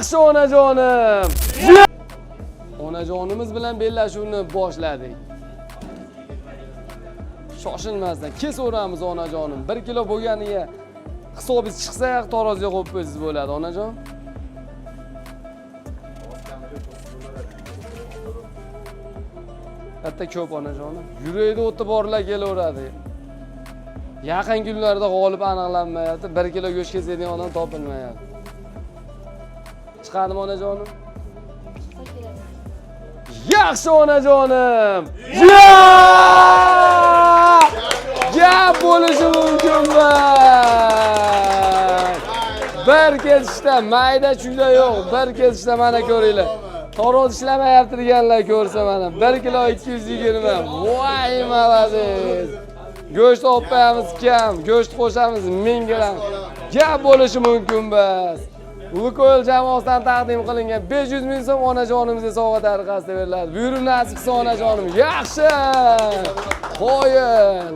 Yaxshi, onajonim. Onajonimiz bilan bellashuvni boshladik. Shoshilmasdan kesaveramiz, onajonim. 1 kilo bo'lganiga hisobingiz chiqsa, taroziga qo'yib qo'ysangiz bo'ladi, onajon. Bitta ko'p, onajonim. Yurakda o'ti borlar kelaveradi. Yaqin kunlarda g'olib aniqlanmayapti. 1 kilo go'sht kesadigan odam topilmayapti. Chiqadimi, onajonim? Chiqsa kerak. Yaxshi, onajonim. Ya! Gap bo'lishi mumkin emas. Bir kesishda mayda chuyda yo'q. Bir kesishda, mana ko'ringlar. Taroz ishlamayapti deganlar ko'rsa mana 1 kilo 220. Voy, молодец. Go'sht olib qo'yamiz kam, go'sht qo'shamiz 1000 gramm. Gap bo'lishi mumkin emas. Lukoyl jamoasidan taqdim qilingan 500 ming so'm onajonimizga sovg'a tariqasida beriladi. Buyurib nasib qilsin, onajonim. Yaxshi. Qoyil.